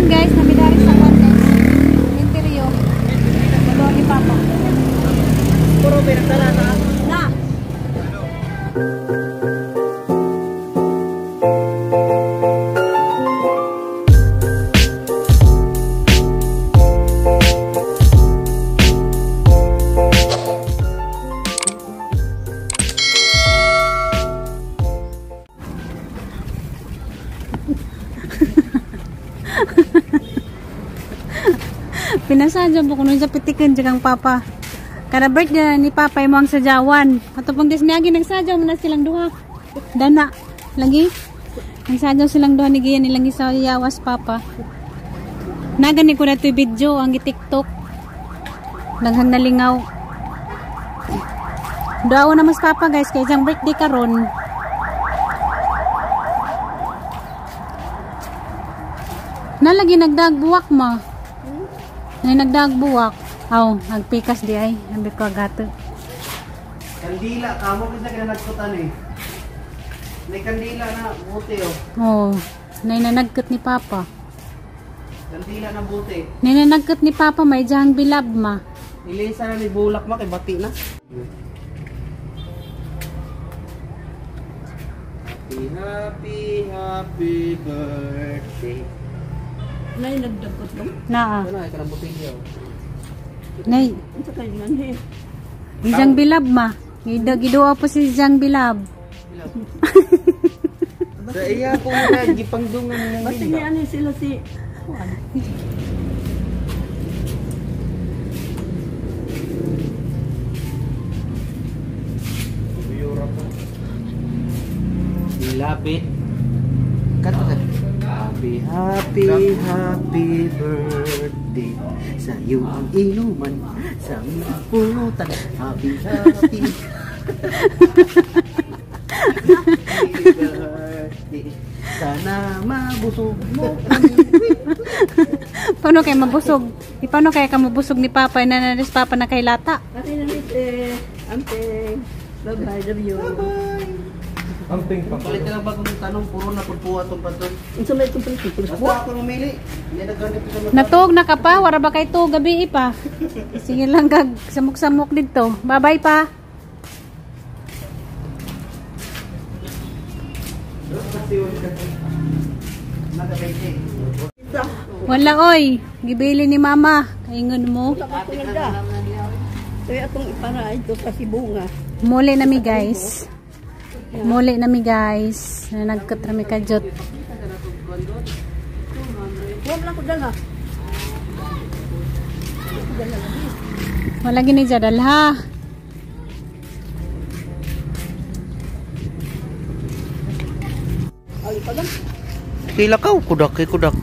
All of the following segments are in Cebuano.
Karon guys, namidari sa kwan guys. Interior. Magawa ni Papa. Puro pinagdala na. Na. Pinasadya mo kuno sa pitikan kang papa. Kada birthday ni papa imo ang sadyawan. Ato pang dismiyagi nagsadyaw man na silang duha. Dana lagi. Nagsadyaw silang duha ni Gian nilang gisayawas papa. Nagani ko na to video ang gi-TikTok. Daghang nalingaw. Duaw na mas papa guys kay isang birthday karon. Nalagi nagdagbuwak ma. Nay nagdagbuwak. Aw, agpikas di ay, ambi ko agato. Kandila kamo kasi kinanagkutan eh. May kandila na buti oh. Oh, nay nanagkot ni papa. Kandila na buti. Nay nanagkot ni papa may jang bilab ma. Ilisa na ni bulak ma kay bati na. Happy happy happy birthday. Nay nagdagkot dong. Naa. Ano ay kanang butilyo. Nay, Unsa kay nan he? jang bilab ma. Giduwa po si jang bilab. Sa iya ko na gipangdungan ng Basta ni ani sila si Juan. Lapit. Kanto ka. Happy, happy, happy birthday. Sa iyo ang inuman, sa amin ang pulutan. Happy, happy. Happy birthday. Sana mabusog mo kami. Paano kay mabusog? Paano kaya ka mabusog ni Papa? Nananis Papa na kay lata. Ate na eh, amping. Bye-bye, love you. Bye-bye. Amping pa. Palit na lang bagong tanong, puro na pudpuha itong panton. Unsa may itong palit? Basta ako mamili. Hindi na ganito sa mata. Natug na ka pa, wara ba kay to gabi pa. Sige lang kag samok-samok didto. Bye-bye pa. Wala oy, gibili ni mama. Kaingon mo. Kaya akong ipara ito sa Sibunga. Muli na mi guys. Muli na mi guys. Nagkat rami kajot. Huwag lang ko dala. Wala gini jadal ha. Ay, pa lang. Kila ka, kudak, kay kudak.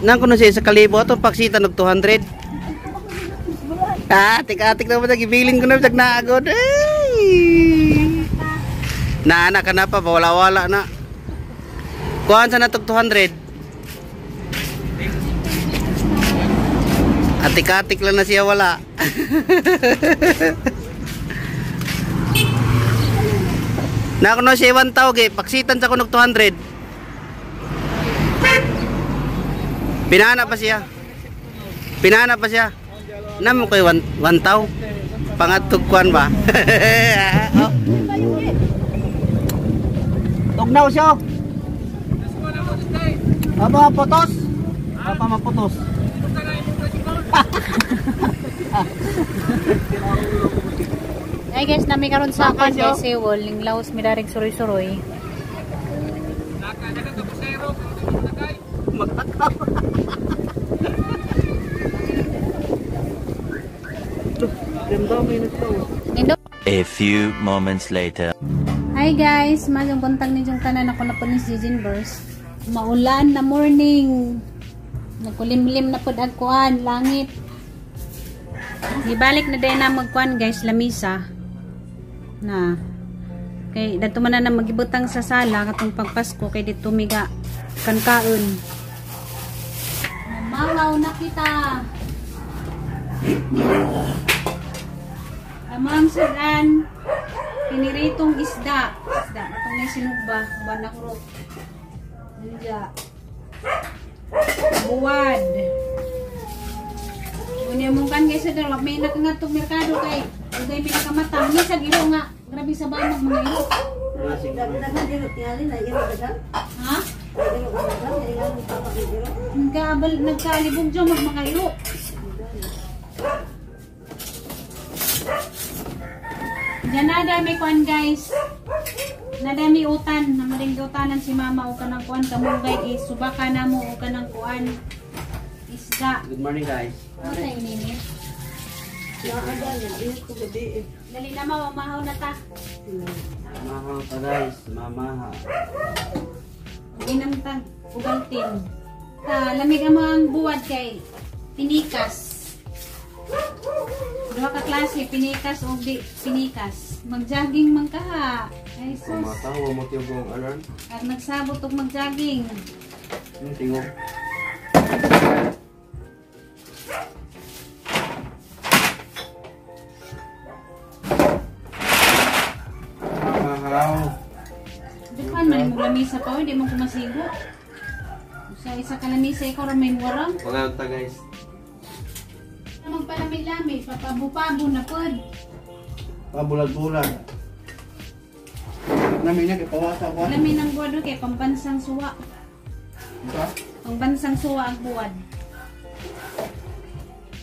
Na ko na siya sa kalibo atong paksita nag 200. Ah, tik-atik na ba gibilin ko na tag naagod. Ay. Naana ka na pa, wala-wala na. Kuhaan sa natog 200. Atik-atik lang na siya wala. Na ko na siya 1 tao ge, paksitan sa kunog 200. Pinana pa siya. Pinana pa siya. Namo koy 1 tao. Pangatog kuan ba? Oh. Tugnaw siya. Aba potos. Apa maputos. Ay guys, nami karon sa kan guys, sewol ning laos midarig suroy-suroy. Magtakaw. A few moments later. Hi guys, mayong buntag ninyong tanan, ako na po ni Gigi Verse. Maulan na morning. Nagkulimlim na pud ang kuan, langit. Gibalik na din na magkuan guys, lamisa. Na. Kay dadto man na magibutang sa sala katong pagpasko kay didto miga kankaon. Mamaw na kita. Amang sudan. Piniritong isda. Isda atong may sinugba, uban na kurot. Anja. Buwad. Unya mong kan guys sa may nakangadtong merkado kay ugay may nakamata. Ni sa iro nga grabe sa bamag mga iro. Ha? Nagkaabal nagkalibog jo mag mga iro. Diyan na dami kuan guys. Nadami utan, namaring utanan si mama o kanang kuan kamugay kay subaka namo o kanang kuan isda. Good morning guys. Ano tayo ninit? Dali na ma, mamahaw na ta. Mamahaw ta guys, mamahaw. Inam ta, ugaltin. Ta, lamig ang mga buwad kay pinikas. Duha ka klase, pinikas o di pinikas. Magjogging man ka ha. Ay sus. Matawa mo tiyong alarm. At nagsabot og magjogging. Yung tingog. Mamahaw. Dukan man mo lamisa pa, hindi mo kumasigo. Sa isa ka lamisa ikaw ra may warang. Wala ta guys. Magpalamig-lamig, papabo-pabo na pod. Pabulag-bulag. Namin niya kay pawasa ko. Lami ng buwad kay pambansang suwa. Ba? Pambansang suwa ang buwad.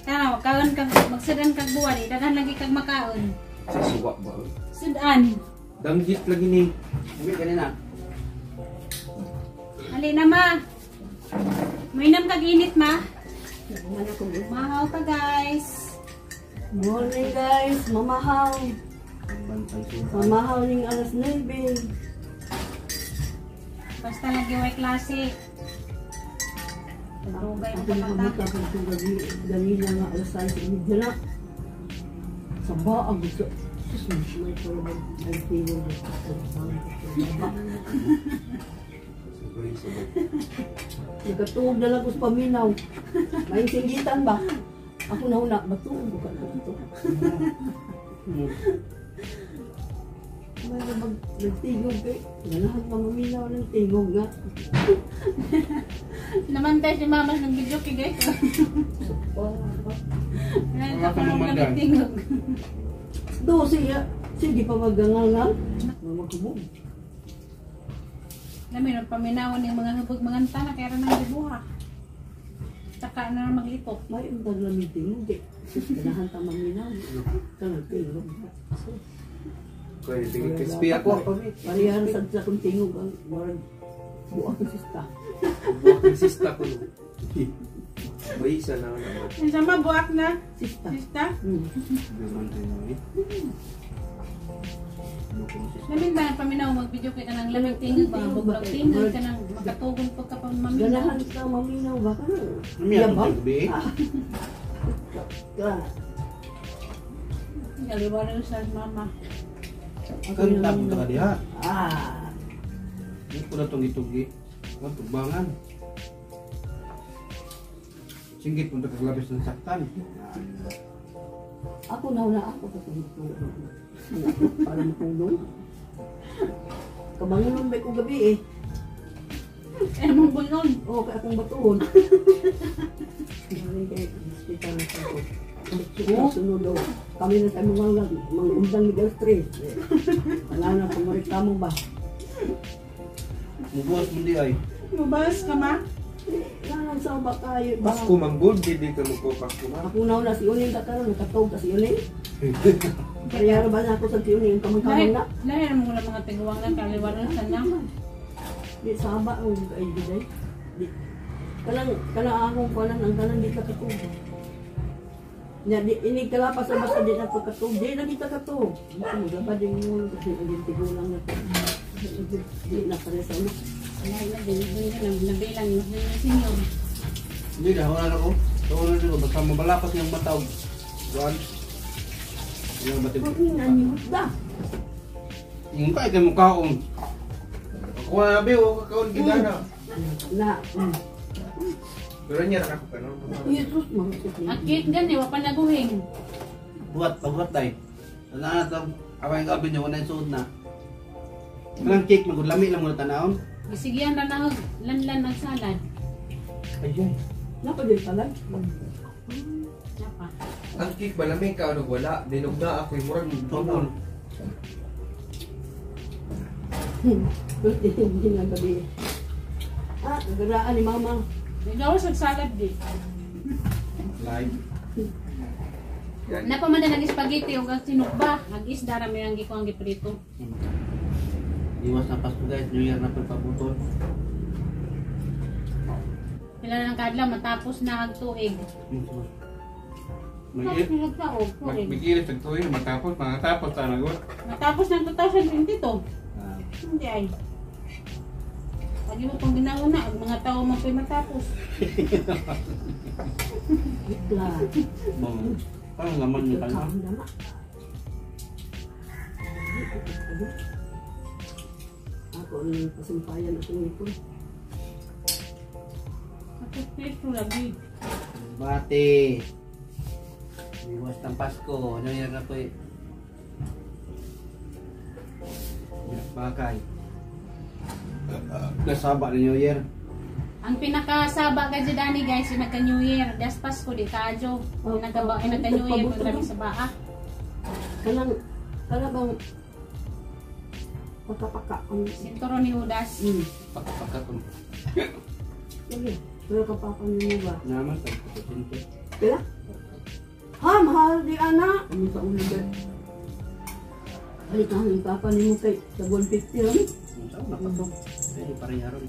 Tanaw, kaon kag magsudan kag buwad, eh, daghan lagi kag makaon. Sa suwa ba? Sudan. Danggit lagi ni. Sabi kanina. Ali na ma. Mainam kag init ma. Mahaw ka guys. Morning guys, mamahaw. Mamahaw ning alas 9. Basta lagi way klase. Pagdugay mo pa ta. Ganina nga alas 6:30 na. Sa baag gusto. Sus, may tulog. Ay, tingog. Nagkatuog na lang ko sa paminaw. May singgitan ba? Ako na una, batuog ko ka na ito. May nagtigog eh. Ganahan pa maminaw ng tigog nga. Namantay si mama ng video kay guys. Wala ka mamandan. Tingog. Do siya. Sige pa magangangang. Mamagubog. Namin ang paminawan ng mga hubog mga tana kaya rin ang gibuha. Tsaka na maglipok. May untag lang yung tingog eh. Ganahan ta maminaw. Kanang tingog. Kaya tingin crispy ako. Parihan sa akong tingog ang warag buang sista. Buwak sista ko. May isa na naman. Ang sama buak na. Sista. Sista. Namin ba ang paminaw mag-video kay kanang lamig tingog ba buglag tingog kanang makatugon pag ka pamaminaw. Ganahan ka maminaw ba ka? Nami atong gabi. Ka. Galiwala sa mama. Kanta mo ka diha. Ah. Di ko na tong itugi. Wa tugbangan. Singgit punta kag labis ng saktan. Ako na una ako sa tulog. Para matulog. Kabangon ba ko gabi eh. Eh mong bangon. Oo, kaya akong batuon. Maraming kay hospital na ako. Sunod daw. Kami na sa mga mga undang ni alas 3. Wala na kung mareklamo ba. Mubuhat mo di ay. Mabas ka ma? Wala sa ba kayo. Ba? Pasko manggod, di ka mo ko Pasko ma. Ako na una si Uning ka karon nakatog ka si Uning. Kaya ba na ako sa si Uning kamang na. Lahi mo wala mga tiguang na kaliwala sa na. Di saba mo ay biday. Di kanang kanang akong kuanan ang kanang di ka katug. Nya di ini kalapas sa basta di na to katug. Di na kita katug. Mo maglaba din mo kasi ang tigulang na to. Di na pare sa ulo. Lahi na din nabilang na senior. Hindi na wala na ko. Wala na ko basta mabalapas niyang mata og kuan. Yung batig. Ang anyo da. Yung kay kay mukaon. Ako na bi, o kakaon gidana. Na. Pero niya ra ako kano. Jesus mo. Ang cute gani wa pa naguhing. Buhat, pagbuhat tay. Ana na tong Away ang gabi niyo na suod na. Kanang cake magud lami lang mo tanawon. Gisigyan ra na og lanlan ang salad. Ayun. Napa din salad? Napa. Ang cake ba lamig ka ano wala? Dinog na ako yung murag Tungkol. Hindi na gabi. Ah, nagaraan ni mama. Nagawas og salad di. Live. Napa man na nag spaghetti ug ang sinugba, ag isda ra may ang gikuang giprito. Iwas na Pasko guys, New Year na po pabuton. Pila na lang kaadlaw matapos na ang tuig. May Tapos na tuig. Magkikilis ang tuwing matapos, matapos talaga. Matapos ng 2022. Ah, Hindi ay. Lagi mo pang ginauna, ang mga tao mo pa'y matapos. Itla. Bong. Parang laman niyo tayo. Kaon na. Ako ang pasimpayan akong ipon. Matapos lagi. Bate. Iwas ng Pasko, New Year na po eh. Bakay. Nasaba na New Year. Ang pinakasaba ka dyan, Dani, guys, yung nagka New Year. Das Pasko, di tajo. Oh, Yung nagka New Year, pag kami sa baa. Kanang kana bang pagkapaka ang Sinturon ni Judas. Pagkapaka ko. Sige. Pero kapapa niyo ba? Naman pag pupunto. Pila? Ha, mahal di ana. Ano sa ulo ba? Balik ang papa nimo kay sa 150 lang. Ang na pa to. Pwede pareharon.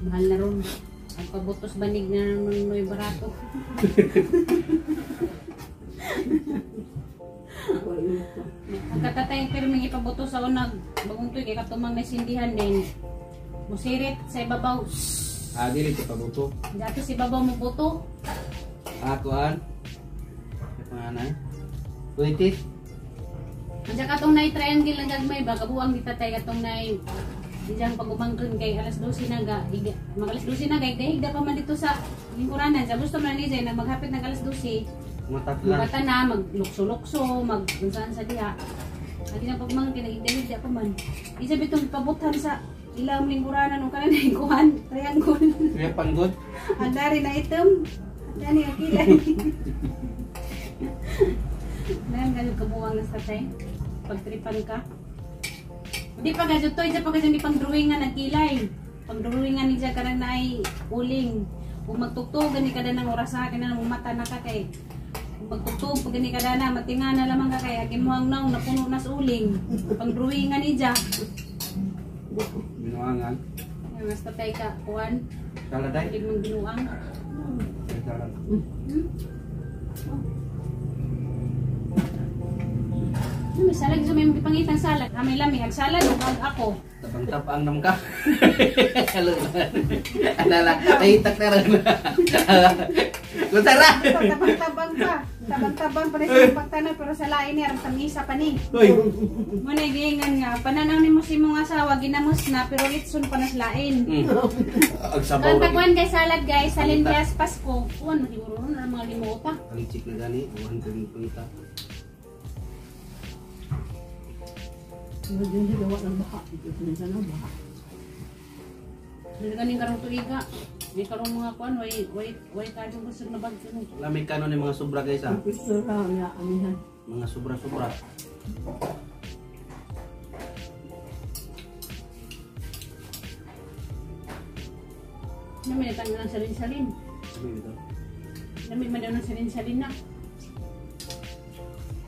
Mahal na ron. Ang pabutos banig na naman mo'y barato. Ang katatay pirming ipabuto sa unag, bagong tuig, kay katumang nasindihan din. Musirit sa ibabaw. Ah, dili ko pabuto. Dati si ibabaw mo buto. Ah, kuan. May panganay. Kuitis. Ang katong nay triangle ang gagmay ba kabuang ni tatay katong nay diyang pag-umangkon kay alas 12 na ga mag alas 12 na ga higda pa man dito sa lingkuranan sa gusto man ni Jay na maghapit ng alas 12 Matatla. magkata na maglukso-lukso mag saan sa diha agi na pag-umangkon kay nagigda pa man isa bitong pabutan sa ilang lingkuranan ug kanan kuan triangle Kaya panggod. ang dari na item dani ang kilay. Meron ganyan kabuwang na sa tatay. Pagtripan ka. Hindi pa gadyo to, isa pa gadyo ni pang drawingan ang kilay. Pang drawingan ni siya kanang naay uling. Kung magtugtog gani kada ng oras sa akin na mumata na ka kay. Kung magtugtog pag gani kada na matinga na lamang ka kay agin mo ang naong napuno na sa uling. Pang drawingan ni siya. Binuangan. Mas tatay ka kuan, Kaladay. hindi mong binuang. Salad. Hmm? May salad sa may magpangitang salad. Ah, may lami. Ag salad o ag ako. Tabang-tabang nam ka. Hello. Alala, ay tak na rin. Kusara. Tabang-tabang pa. Tabang-tabang pa rin sa pagtanaw pero sa lain niya, tamisa pa ni. Uy. Muna giingan nga, pananaw ni mo si mong asawa, ginamos na, pero litson pa na sa lain. Ag sabaw. Ang taguan kay salad guys, salin bias Pasko. Kuan, siguro ron ang mga limuta. Kalichik na gani, uwan kami pangita. Hindi gawa ng baha. Ito na baha. Dili ganing karong tuiga. May karong mga kuan, way kadong kusog na bagyo. Lamig kano ni mga sobra guys ah. Ang picture ra niya amihan. Mga sobra-sobra. Nami na ng salin-salin. Nami man daw ng salin-salin na.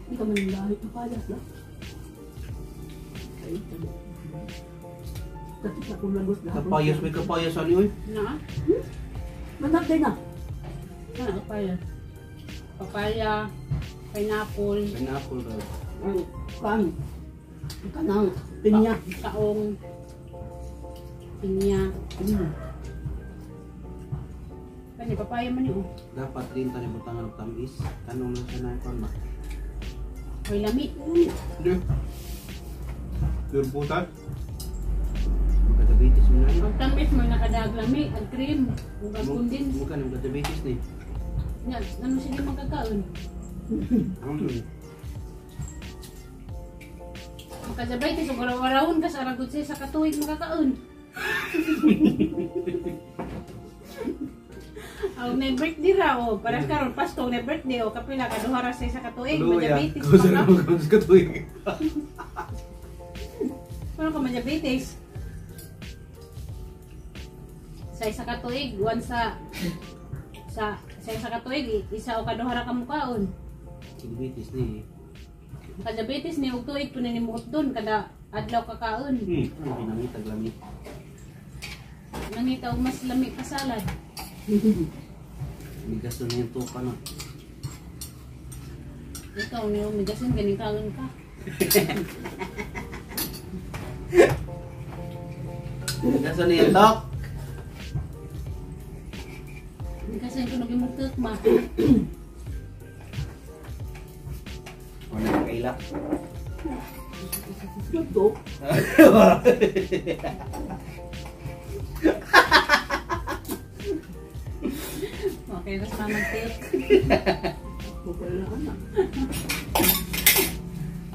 Hindi ka man dahil kapalas na. Ay, tabi. Kasi sa akong lagos na. Kapayas, may kapayas ani oy. Na? Manap din na. Na, papaya. Papaya, pineapple, Pineapple daw. Ang kan. Kanang pinya. Kaong, pinya. Kani papaya man yun. Dapat din tani butangan og tamis. Kanong na sa na kon ba? May lami. Hindi. Pure butas. Magka-diabetes mo na yun. Ang tamis may nakadaglami, ang cream, ug ang condensed. Mukha nang diabetes ni. Nya, ano sige magkakaon? Mm. Maka-diabetes ug araw-arawon ka sa aragod siya sa katuig makakaon. Ang na birthday ra o para karon Pasko na birthday o kapila ka duha ra siya sa katuig, ma-diabetes pa ka. Paano ka ma-diabetes? Sa isa ka tuig, one sa sa isa ka tuig, isa o kaduha ra ka mukaon. Diabetes ni. Maka-diabetes ni og tuig puno ni muot dun kada adlaw kakaon. Ang pinangitag lami. Nangita og mas lami pa salad. Migas na yung tuka na. Ikaw ni umigasin ganing kaon ka. Migas na yung tok. Migasin kuno gimong tukma. Wala na kaila. Ito. Okay, tas mamag tik. Wala na anak.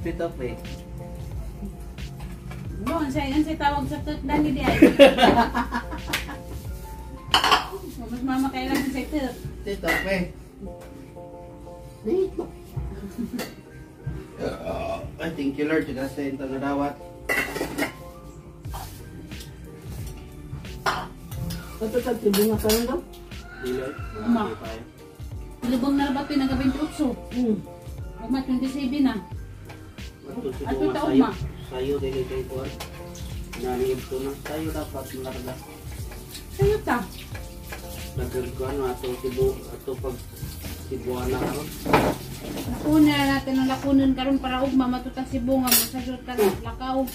Fit up eh. No, unsay tawag sa tut dani di ay. Mas mama kailangan sa tut. Fit up eh. Dito. Ay, thank you Lord. Kasi ito nadawat. Ito sa tibunga ka rin daw? Dili. Uma. Lubong na ba pinag 28? Uma 27 na. Ato ta uma. Sayo dili kay kuan. Naniib ko na. Sayo dapat malarga. Sayo ta. Nagkuan ato Cebu ato pag Cebuana karon. Lakunan na natin ang lakunan karon para ugma matutang Cebu nga masasud ka lakaw.